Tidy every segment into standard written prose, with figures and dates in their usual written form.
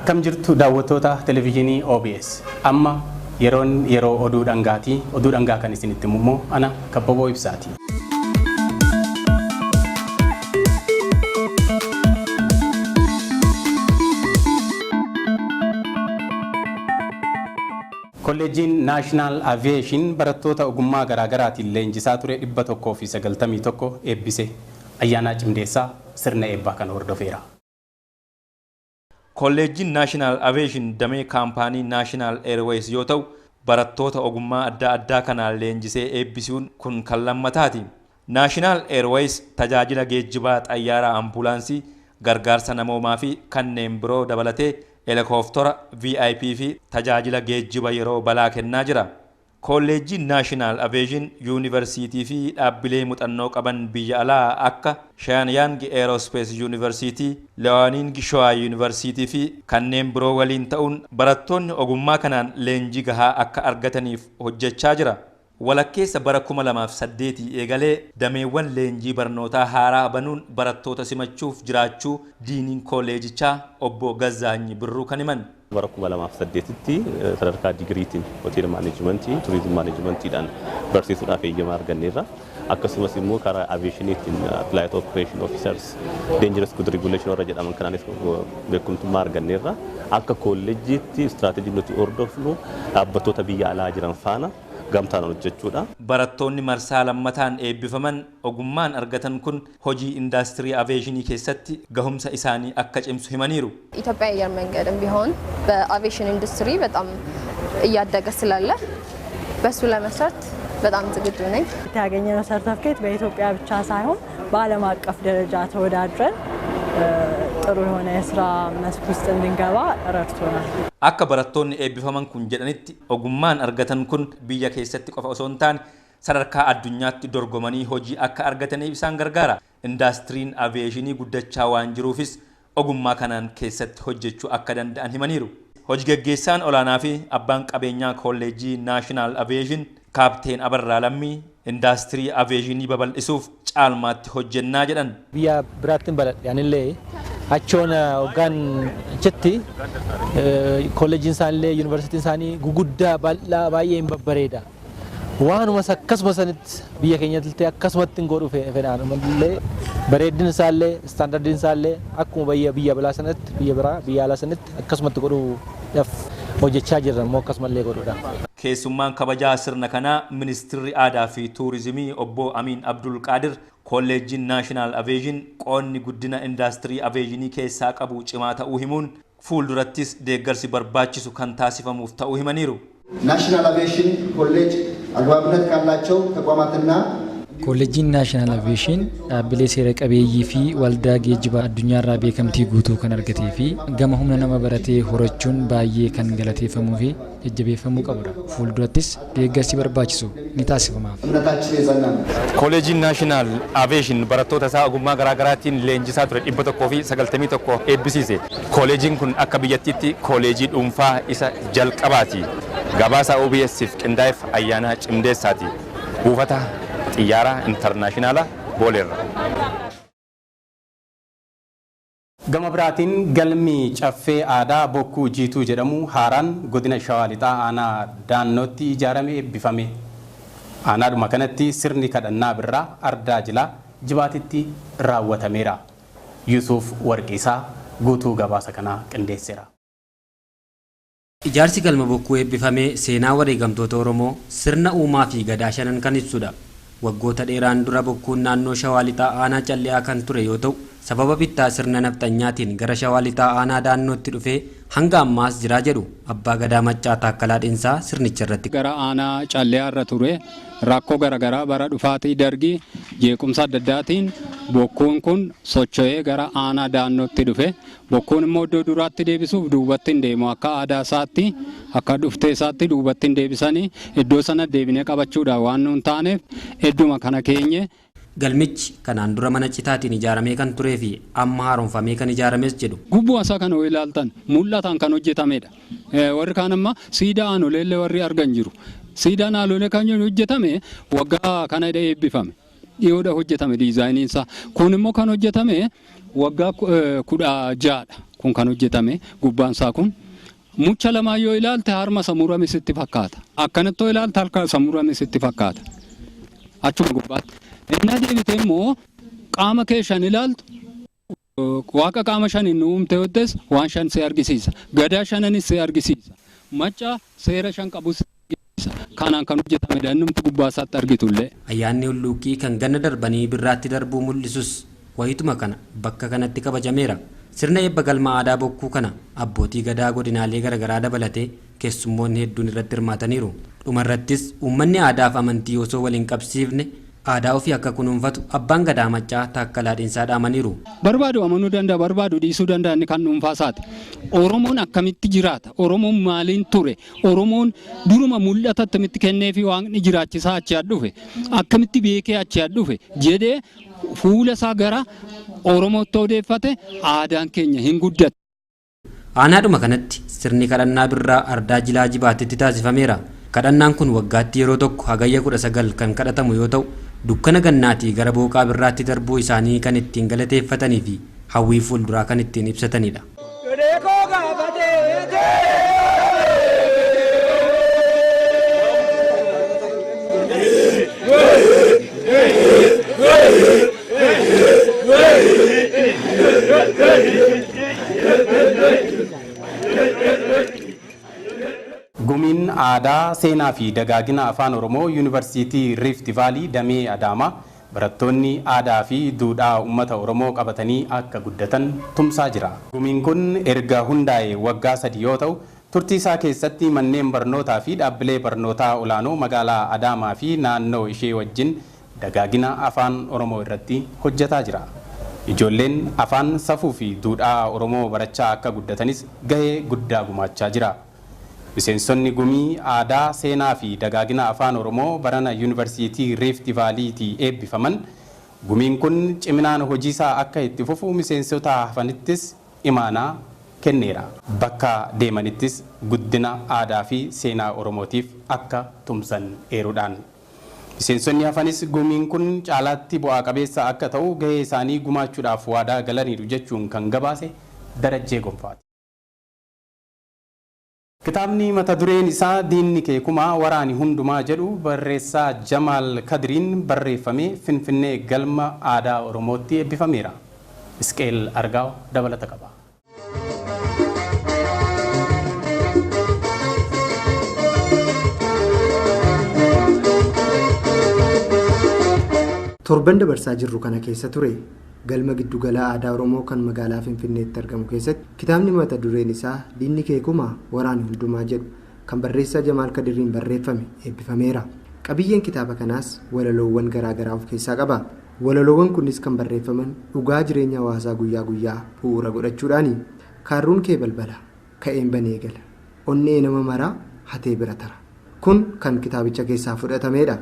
Akkam jirtu daawwattoota televezyiinii OBS. Amma yeroon yeroo oduu dhangaati. Oduu dhangaa kan isinitti himu immoo ana Kabbaboo Ibsaati. Kolleejjiin Naashinaal Aviyeeshin barattoota ogummaa garaagaraatiin leenjisaa ture 191 eebbise. Ayyaanaa Cimdeessaa sirna eebbaa kana hordofeera. Kolleejjiin Naashinaal Aviyeeshin damee kaampaanii Naashinaal Eerwees yoo ta'u, barattoota ogummaa adda addaa kanaan leenjisee eebbisuun kun kan lammataati. Naashinaal Eerwees tajaajila geejjibaa xayyaaraa ambuulaansii, gargaarsa namoomaa fi kanneen biroo dabalatee heelikooftora VIP fi tajaajila geejjiba yeroo balaa kennaa jira. Kolleejjiin Naashinaal Aviyeeshin Yuunivarsiitii fi dhaabbilee muuxannoo qaban biyya alaa akka Shenyang Aerospace Yuunivarsiitii, Liaoning Showa Yuunivarsiitii fi kanneen biroo waliin ta'uun barattoonni ogummaa kanaan leenjii gahaa akka argataniif hojjechaa jira. Walakkeessa bara 2008 eegalee dameewwan leenjii barnootaa haaraa banuun barattoota simachuuf jiraachuu diiniin kolleejichaa obbo Gazzaanyi Birruu kan himan. Bara 2008tti sadarkaa digiriitiin hoteela maaneejmentii, turizim maaneejmentiidhaan barsiisuudhaaf eeyyama arganneerra. Akkasumas immoo karaa aviyeeshiniitiin flight operation officers, dangerous good regulation warra jedhaman kanaanis beekumtummaa arganneerra. Akka kolleejjiitti istiraatejii nuti hordofnu dhaabbattoota biyya alaa jiran faana gamtaan hojjechuudha. Barattoonni marsaa lammataan eebbifaman ogummaan argatan kun hojii indaastirii aviyeeshinii keessatti gahumsa isaanii akka cimsu himaniiru. ኢትዮጵያ አየር መንገድም ቢሆን በአቪዬሽን ኢንዱስትሪ በጣም እያደገ ስላለ በሱ ለመስራት በጣም ዝግጁ ነኝ። ያገኘነው ሰርተፍኬት በኢትዮጵያ ብቻ ሳይሆን በዓለም አቀፍ ደረጃ ተወዳድረን ጥሩ የሆነ የስራ መስክ ውስጥ እንድንገባ ረድቶናል። Akka barattoonni eebbifaman kun jedhanitti ogummaan argatan kun biyya keessatti qofa osoo hin taane sadarkaa addunyaatti dorgomanii hojii akka argataniif isaan gargaara. Indaastiriin aviyeeshinii guddachaa waan jiruufis ogummaa kanaan keessatti hojjechuu akka danda'an himaniiru. Hojii gaggeessaan olaanaa fi abbaan qabeenyaa kolleejjii Naashinaal Aviyeeshin Kaapteen Abarraa Lammii indaastirii aviyeeshinii babal'isuuf caalmaatti hojjennaa jedhan. Biyya biraatti hin baladhe anillee achoon hoggaan achitti kolleejiin isaaniillee yuunivarsiitiin isaanii guguddaa bal'aa baay'ee hin babbareeda. Waanuma akkasuma sanitti biyya keenyatti akkasumatti hin godhu fedhaan illee bareedin isaallee istaandardiin isaallee akkuma biyya biyya bilaa sanatti biyya biraa biyya alaa sanatti akkasumatti godhuudhaaf hojjechaa jirra immoo akkasumallee godhuudha. Keessummaan kabajaa sirna kanaa ministirri aadaa fi tuurizimii obbo Amiin Abdul Qaadir kolleejjiin Naashinaal Aviyeeshin qoonni guddina indaastirii aviyeeshinii keessaa qabu cimaa ta'uu himuun fuuldurattis deeggarsi barbaachisu kan taasifamuuf ta'uu himaniiru. ናሽናል አቪዬሽን ኮሌጅ አግባብነት ካላቸው ተቋማትና Kolleejjiin Naashinaal Aviyeeshin dhaabbilee seera qabeeyyii fi waldaa geejjibaa addunyaarraa beekamtii guutuu kan argatee fi gama humna nama baratee horachuun baay'ee kan galateeffamuu fi jajjabeeffamuu qabudha. Fuuldurattis deeggarsi barbaachisu ni taasifamaaf. እምነታችን የጸና ነው። Kolleejiin Naashinaal Aviyeeshin barattoota isaa ogummaa garaagaraatiin leenjisaa ture 191 eebbisiise. Kolleejiin kun akka biyyattiitti kolleejii dhuunfaa isa jalqabaati. Gabaasa OBS'if qindaa'eef Ayyaanaa Cimdeessaati. Buufata xiyyaaraa intarnaashinaala Booleerra. Gama biraatiin galmi caffee aadaa Bokkuu Jiituu jedhamu haaraan godina Shawaa Lixaa aanaa Daannootti ijaarame eebbifame. Aanaadhuma kanatti sirni kadhannaa birraa ardaa jilaa Jibaatitti raawwatameera. Yuusuf Warqiisaa guutuu gabaasa kanaa qindeesseera. Ijaarsi galma Bokkuu eebbifamee seenaa wareegamtoota Oromoo sirna uumaa fi gadaa shanan kan ibsudha. Waggoota dheeraan dura Bokkuun naannoo Shawaa Lixaa aanaa Calliyaa kan ture yoo ta'u, sababa bittaa sirna nafxanyaatiin gara Shawaa Lixaa aanaa Daannootti dhufee Hanga ammaas jiraa jedhu Abbaa Gadaa Maccaa Taakkalaa Dhiinsaa sirnicha irratti. Gara aanaa Calleyaa irra ture rakkoo garaagaraa bara dhufaatii Dargii jeequmsa adda addaatiin bokkuun kun socho'ee gara aanaa Daannootti dhufe. Bokkuun immoo iddoo duraatti deebisuuf duubatti hin deemu, akka aadaa isaatti, akka dhuftee isaatti duubatti hin deebisanii, iddoo sana deebinee qabachuudhaan waan nuun taaneef idduma kana keenye. Galmichi kanaan dura mana citaatiin ijaaramee kan turee fi amma haaromfamee kan ijaarames jedhu. Gubbaa isaa kan yoo ilaaltan mul'ataan kan hojjetamedha. Warri kaan amma siidaa aanoleellee warri argan jiru. Siidaan aanolee kan hojjetame waggaa kana eebbifame. Dhiyoodha hojjetame diizaayiniin isaa. Kun immoo kan hojjetame waggaa 16dha. Kun kan hojjetame gubbaan isaa kun. Mucha lamaa yoo ilaalte harma isa murame sitti fakkaata. Akkanatti yoo ilaalte harka isa murame sitti fakkaata. Achuma gubbaatti. Innaa deebitee immoo qaama kee shan ilaaltu, waaqa qaama shaniin nu uumte yottes waan shan si argisiisa. Gadaa shananis si argisiisa. Macca seera shan qabus si argisiisa. Kanaan kan hojjetamedha innumti gubbaa isaatti argitullee. Ayyaanni Hulluuqqii kan ganna darbanii birraatti darbuu mul'isus wayituma kana bakka kanatti kabajameera. Sirna eebba galma aadaa Bokkuu kana abbootii gadaa godinaalee garaagaraa dabalatee keessummoonni hedduun irratti hirmaataniiru. Dhumarrattis uummanni aadaa fi amantii osoo wal hin qabsiifne aadaa ofii akka kunuunfatu Abbaan Gadaa Maccaa Taakkalaa Dhiinsaa dhaamaniiru. Barbaadu amanuu danda'a, barbaadu dhiisuu danda'a, inni kan dhuunfaa isaati. Oromoon akkamitti jiraata? Oromoon maaliin ture? Oromoon duruma mul'ata akkamitti kenneefi waaqni jiraachisaa achi as dhufe? Akkamitti beekee achi as dhufe? Jedhee fuula isaa gara Oromootti odeeffate, aadaan keenya hin guddatu. Aanaadhuma kanatti sirni kadhannaa birraa ardaa Jilaa Jibaatitti taasifameera. Kadhannaan kun waggaatti yeroo tokko Hagayya 19 kan kadhatamu yoo ta'u, dukkana gannaatii gara booqaa birraatti darbuu isaanii kan ittiin galateeffatanii fi hawwii fuulduraa kan ittiin ibsatanidha. Gumiin aadaa, seenaa fi dagaagina Afaan Oromoo Yuunivarsiitii Rift Vaalii damee Adaamaa barattoonni aadaa fi duudhaa uummata Oromoo qabatanii akka guddatan tumsaa jira. Gumiin kun erga hundaa'e waggaa 3 yoo ta'u, turtii isaa keessatti manneen barnootaa fi dhaabbilee barnootaa olaanoo magaalaa Adaamaa fi naannoo ishee wajjin dagaagina Afaan Oromoo irratti hojjetaa jira. Ijoolleen afaan, safuu fi duudhaa Oromoo barachaa akka guddatanis gahee guddaa gumaachaa jira. Miseensonni gumii aadaa, seenaa fi dagaagina Afaan Oromoo barana Yuunivarsiitii Rift Vaaliitii eebbifaman, gumiin kun ciminaan hojiisaa akka itti fufu miseensota hafanittis imaanaa kenneera. Bakka deemanittis guddina aadaa fi seenaa Oromootiif akka tumsan eeruudhaan. Miseensonni hafanis gumiin kun caalaatti bu'aa qabeessa akka ta'u gahee isaanii gumaachuudhaaf waadaa galaniiru jechuun kan gabaase Darajjee Gonfaati. Kitaabni mata dureen isaa Diinni Kee Kumaa Waraani Hundumaa jedhu barreessaa Jamaal Kadiriin barreeffame Finfinnee Galma Aadaa Oromootti eebbifameera. Isqeel Argaaw dabalata qaba. Torban dabarsaa jirru kana keessa ture galma giddugala aadaa Oromoo kan magaalaa Finfinneetti argamu keessatti kitaabni mata dureen isaa Diinni Kee Kumaa Waraani Hundumaa jedhu kan barreessaa Jamaal Kadiriin barreeffame eebbifameera. Qabiyyeen kitaaba kanaas walaloowwan garaagaraa of keessaa qaba. Walaloowwan kunis kan barreeffaman dhugaa jireenya hawaasaa guyyaa guyyaa bu'uura godhachuudhaani. Kaarruun kee balbala ka'een banee gala. Onnee nama maraa hatee bira tara. Kun kan kitaabicha keessaa fudhatameedha.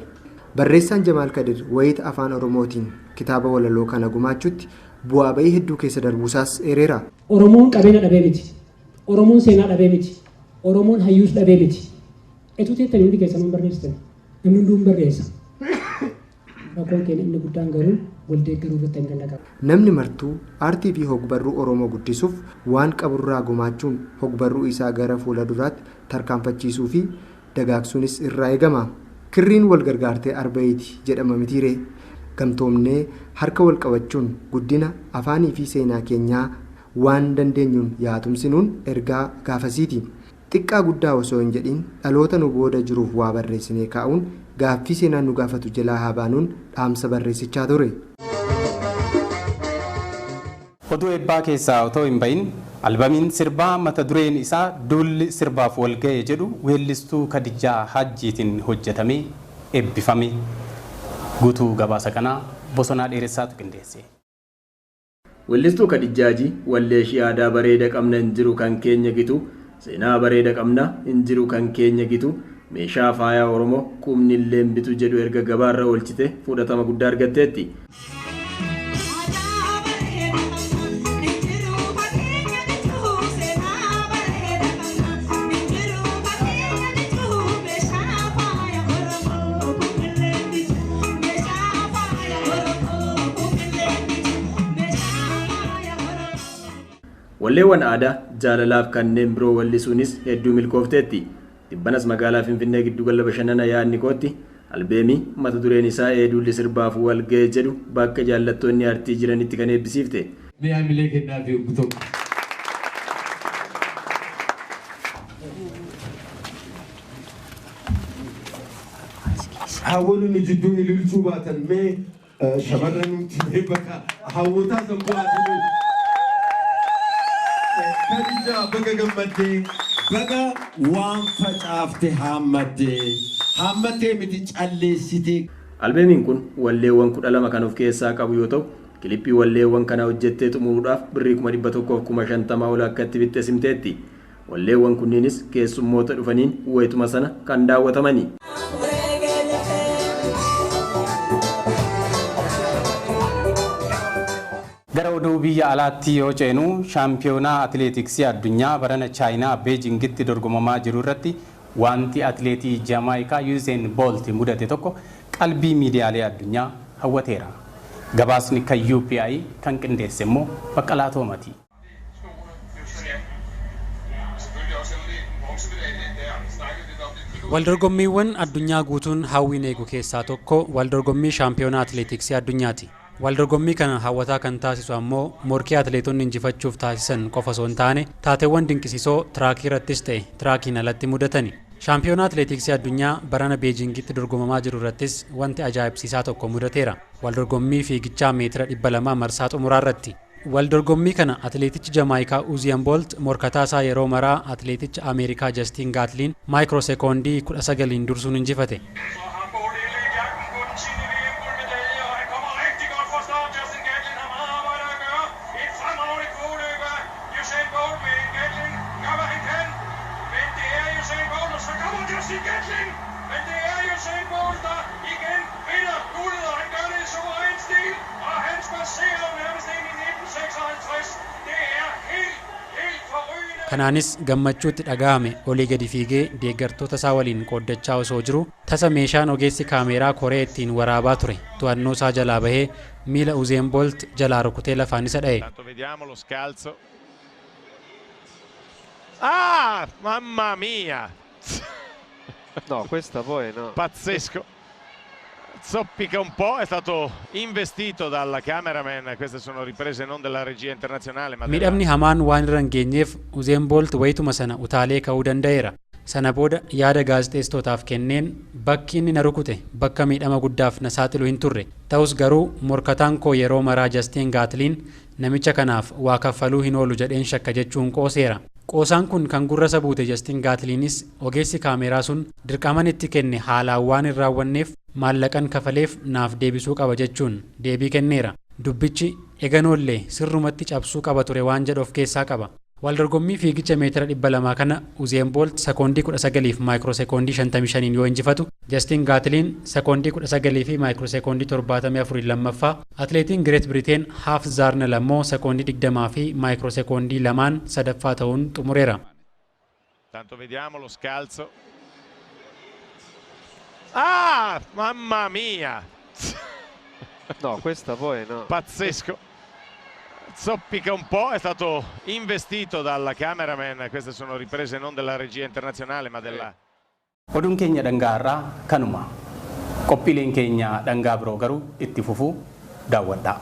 Barreessaan Jamaal Kadir wayita Afaan Oromootiin kitaaba walaloo kana gumaachutti bu'aa ba'ii hedduu keessa darbuusaas eereera. Oromoon qabeenya dhabee miti. Oromoon seenaa dhabee miti. Oromoon hayyuus dhabee miti. Etuu teettanii hundi keessanuu hin barreessitan. Namni hunduu hin barreessa. Rakkoon keenya inni guddaan garuu wal deeggaruu irratti hanqina qaba. Namni martuu aartii fi hogbarruu Oromoo guddisuuf waan qaburraa gumaachuun hogbarruu isaa gara fuula duraatti tarkaanfachiisuu fi dagaagsuunis irraa eegama. Kirriin wal gargaartee arba hiiti jedhama mitiiree? Gamtoomnee harka wal qabachuun guddina afaanii fi seenaa keenyaa waan dandeenyuun yaa tumsinuun ergaa gaafasiiti. Xiqqaa guddaa osoo hin jedhiin dhaloota nu booda jiruuf waa barreessinee kaa'uun gaaffii seenaan nu gaafatu jalaa haa baanuun dhaamsa barreessichaa ture. Oduu eebbaa keessaa otoo hin bahin Albamiin sirbaa mata dureen isaa Duulli sirbaaf wal ga'e jedhu weellistuu Kadijaa Hajjiitiin hojjetamee eebbifame. Guutuu gabaasa kanaa Bosonaa Dheeressaatu qindeesse. Weellistuu Kadijaa Hajii wallee ishee aadaa bareeda qabna hin jiru kan keenya gitu, seenaa bareeda qabna hin jiru kan keenya gitu, meeshaa faayaa Oromoo kumni illee bitu jedhu erga gabaarra oolchite fudhatama guddaa argatteetti. Walleewwan aadaa jaalalaaf kanneen biroo wallisuunis hedduu milkoofteetti. Tibbanas magaalaa Finfinnee giddugala bashannana yaadni kootti albeemii mata dureen isaa Duulli sirbaaf wal ga'e jedhu bakka jaallattoonni aartii jiranitti kan eebbisiifte. Mi'a milee kennaa fi tokko. Hawwonni jidduu ililchuu baatan mee shamarran nuti mee bakka hawwotaa san bu'aatanii. Khadija baga gammaddee, baga waan facaafte haammattee, haammattee miti calleessitee. Albeemiin kun walleewwan 12 kan of keessaa qabu yoo ta'u, kilippii walleewwan kana hojjettee xumuruudhaaf birrii 150,000 ol akka itti bitte simteetti. Walleewwan kunniinis keessummoota dhufaniin wayituma sana kan daawwatamani. Gara oduu biyya alaatti yoo ceenu, shaampiyoonaa atileetiksii addunyaa barana Chaayinaa Beejingitti dorgomamaa jiru irratti wanti atileetii Jamaayikaa Yuuzeen Boolti mudate tokko qalbii miidiyaalee addunyaa hawwateera. Gabaasni kan UPI kan qindeesse immoo Baqqalaa Toomati. Waldorgommiiwwan addunyaa guutuun hawwiin eegu keessaa tokko waldorgommii shaampiyoonaa atileetiksii addunyaati. Waldorgommii kana hawwataa kan taasisu ammoo morkii atileetonni injifachuuf taasisan qofa osoo hin taane taateewwan dinqisiisoo tiraakii irrattis ta'e tiraakiin alatti mudatani. Shaampiyoonaa atileetiksii addunyaa barana Beejingitti dorgomamaa jiru irrattis wanti ajaa'ibsiisaa tokko mudateera. Waldorgommii fiigichaa meetira 200 marsaa xumuraa irratti. Waldorgommii kana atileetichi Jamaayikaa Uziyan Bolt morkataa isaa yeroo maraa atileeticha Ameerikaa Jastiin Gaatliin maayikiroo sekoondii 19 dursuun injifate. Kanaanis gammachuutti dhaga'ame olii gadi fiigee deeggartoota isaa waliin qooddachaa osoo jiru tasa meeshaan ogeessi kaameeraa koree ittiin waraabaa ture to'annoo isaa jalaa bahee miila Uzain Bolt jalaa rukutee lafaan isa dha'e. Ah, mamma mia! No, questa poi no. Pazzesco. Zoppica un po', è stato investito dal cameraman, queste sono riprese non della regia internazionale ma Miidhamni hamaan waan irra hin geenyeef Uzain Bolt wayituma sana utaalee ka'uu danda'eera. Sana booda yaada gaazexeessitootaaf kenneen bakki inni na rukute bakka miidhama guddaaf na saaxilu hin turre. Ta'us garuu morkataan koo yeroo maraa Justin Gatlin namicha kanaaf waa kaffaluu hin oolu jedheen shakka jechuun qooseera. Qoosaan kun kan gurra isa buute Justin Gatlinis ogeessi kaameeraa sun dirqaman itti kenne haalaan waan hin raawwanneef maallaqan kafaleef naaf deebisuu qaba jechuun deebii kenneera. Dubbichi eganoollee sirrumatti cabsuu qaba ture waan jedhu of keessaa qaba. Waldorgommii fiigicha meetira 200 kana Uzain Bolt sekoondii 19 fi maayikiroo sekoondii 55 yoo injifatu, Justin Gatlin sekoondii 19 fi maayikiroo sekoondii 74 lammaffaa, atileetiin Great Britain Haaf Zaarnel ammoo sekoondii 20 fi maayikiroo sekoondii 2 sadaffaa ta'uun xumureera. Tanto vediamo lo scalzo. Ah, mamma mia! No, questa poi no. Pazzesco. Zoppica un po', è stato investito dal cameraman, queste sono riprese non della regia internazionale ma della... Oduun keenya dhangaa irraa kanuma. Qophiileen keenya dhangaa biroo garuu itti fufuu daawwadhaa.